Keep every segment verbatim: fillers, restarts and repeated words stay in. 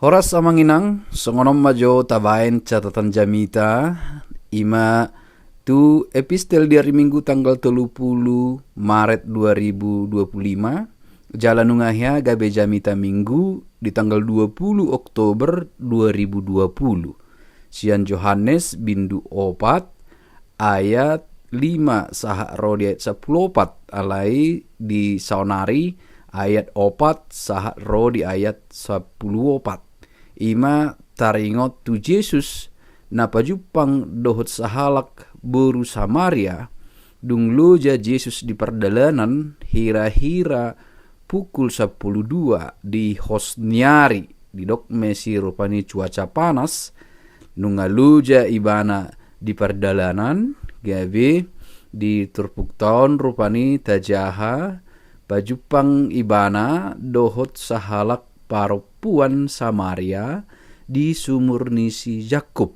Horas amang inang, songon on ma jo tabaen catatan jamita, i ma tu epistel di ari Minggu tanggal tolu pulu Maret dua ribu dua pulu lima, jala nunga hea gabe jamita Minggu di tanggal dua pulu Oktober dua ribu dua pulu. Sian Johannes bindu opat ayat lima sahat ro di ayat sampulu opat, alai di saonari ayat opat sahat ro di ayat sampulu opat. I ma taringot tu Jesus na pajumpang dohot sahalak boru Samaria. Dung loja Jesus di pardalanan, hira-hira pukul sampulu dua di hos ni ari, didok muse rupani cuaca panas, nunga loja ibana di pardalanan, gabe di turpukta on rupani tajaha pajumpang ibana dohot sahalak parompuan Samaria di sumur ni si Jakkob.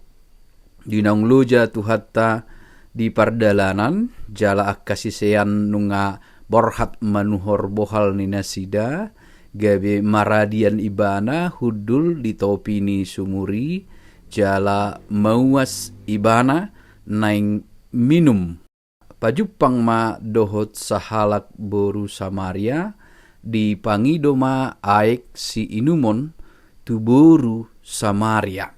Di naung loja Tuhanta di pardalanan, jala angka sisean nunga borhat manuhor bohal ni nasida, gabe maradian ibana hundul di topi ni sumur i, jala mauas ibana naeng minum. Pajumpang ma dohot sahalak boru Samaria, dipangido ma aek siinumon tu boru Samaria.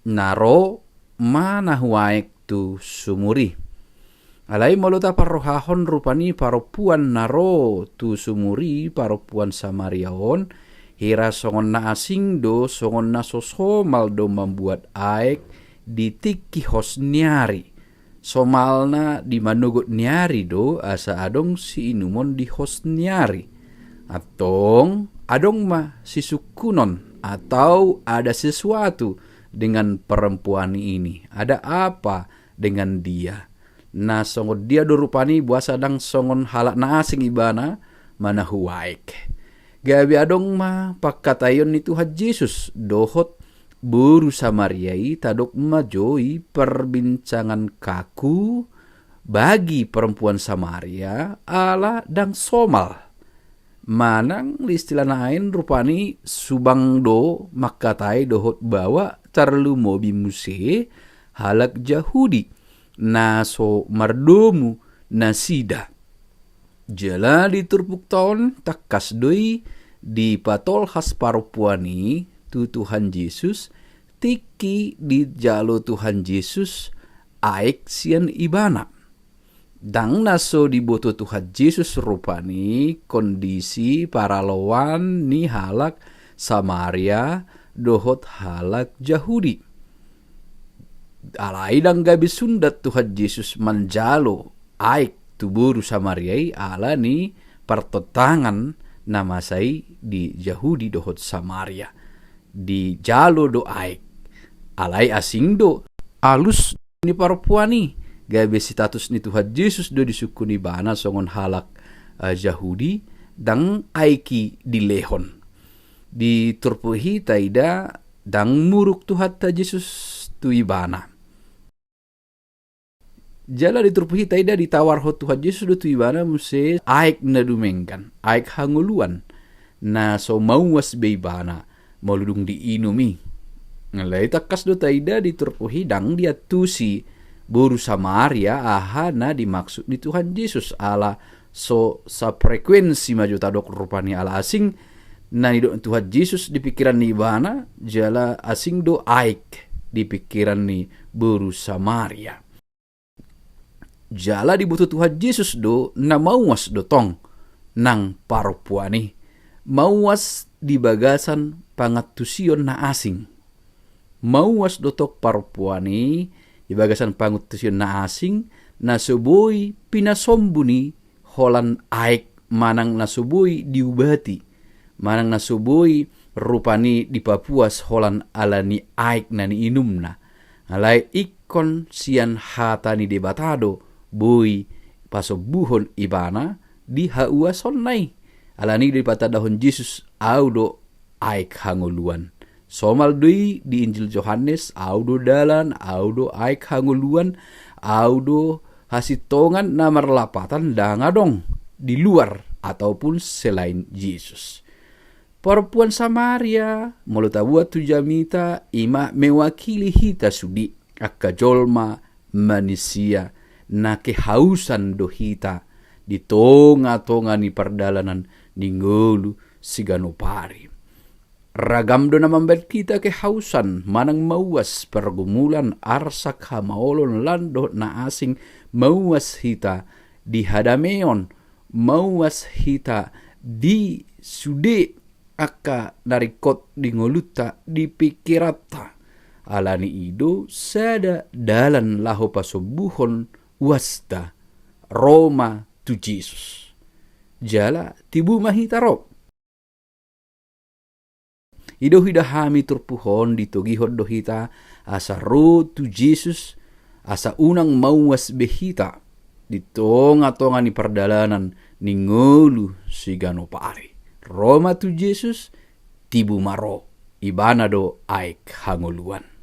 Na ro ma na huaek tu sumur i. Alai molo taparrohahon rupani parompuan na ro tu sumur i, parompuan Samaria on, hira songon na asing do, songon na so somal do mambuat aek di tingki hos ni ari. Somalna di manogot ni ari do asa adong siinumon di hos ni ari. Antong adong ma sisungkunon atau ada sesuatu dengan perempuan ini. Ada apa dengan dia? Na songon dia do rupani, boasa ndang songon halak na asing ibana manang huaek. Gabe adong ma pangkataion ni Tuhan Jesus dohot boru Samaria i, tadok ma jo i perbincangan kaku bagi perempuan Samaria ala ndang somal. Manang di istilah na lain rupani subang do mangkatai dohot baoa tarlumobi muse halak Jahudi na so mardomu nasida. Jala di turpukta on tangkas do i dipatolhas parompuan i tu Tuhan Jesus, tingki dijalo Tuhan Jesus aek sian ibana. Ndang na so diboto Tuhan Jesus rupani kondisi paraloan ni halak Samaria dohot halak Jahudi. Alai ndang gabe sundat Tuhan Jesus manjalo aek tu boru Samaria i ala ni partontangan na masa i di Jahudi dohot Samaria. Dijalo do aek. Alai asing do alus ni parompuan i, gabe status ni Tuhan Jesus do disungkun ibana songon halak, eh, Jahudi, ndang aek i dilehon. Di turpuk i taida ndang muruk Tuhanta Jesus tu ibana. Jala di turpuk i taida ditawarhon Tuhan Jesus do tu ibana muse aek na dumenggan, aek hangoluan, na so mauas be ibana molo dung diinum i. Alai tangkas do taida di turpuk i ndang diantusi boru Samaria aha na dimaksud ni Tuhan Jesus, ala so safrekuensi ma jo tadok rupani, ala asing na nidok Tuhan Jesus di pikiran ni ibana, jala asing do aek di pikiran ni boru Samaria. Jala diboto Tuhan Jesus do na mauas do tong nang parompuan i, mauas di bagasan pangantusion na asing. Mauas do tong parompuan i di bagasan pangantusion na asing, na so boi pinasombun i holan aek, manang na so boi diubati, manang na so boi rupani dipapuas holan ala ni aek na niinumna. Alai ingkon sian hata ni Debata do boi pasombuhon ibana di hauasonna i. Ala ni i do dipatandahon Jesus, Au do aek hangoluan. Somal do i di Injil Johannes, Au do dalan, Au do aek hangoluan, Au do hasintongan, na marlapatan ndang adong di luar ataupun selain Jesus. Parompuan Samaria, molo tabuat tu jamita, i ma mewakili hita sude, angka jolma manisia, na kehausan do hita di tonga-tonga ni pardalanan ni ngolu siganup ari. Ragam do na mambahen hita kehausan manang mauas, pergumulan, arsak, hamaolon, lan dohot na asing, mauas hita di hadameon, mauas hita di sude angka na ringkot di ngolunta, di pingkiranta. Ala ni i do sada dalan laho pasombuhon uasta, ro ma tu Jesus. Jala tibu ma hita ro. I do huida hami turpuk on, ditogihon do hita asa ro tu Jesus, asa unang mauas be hita di tonga-tonga ni pardalanan ni ngolu siganup ari. Ro ma tu Jesus, tibu ma ro, ibana do aek hangoluan.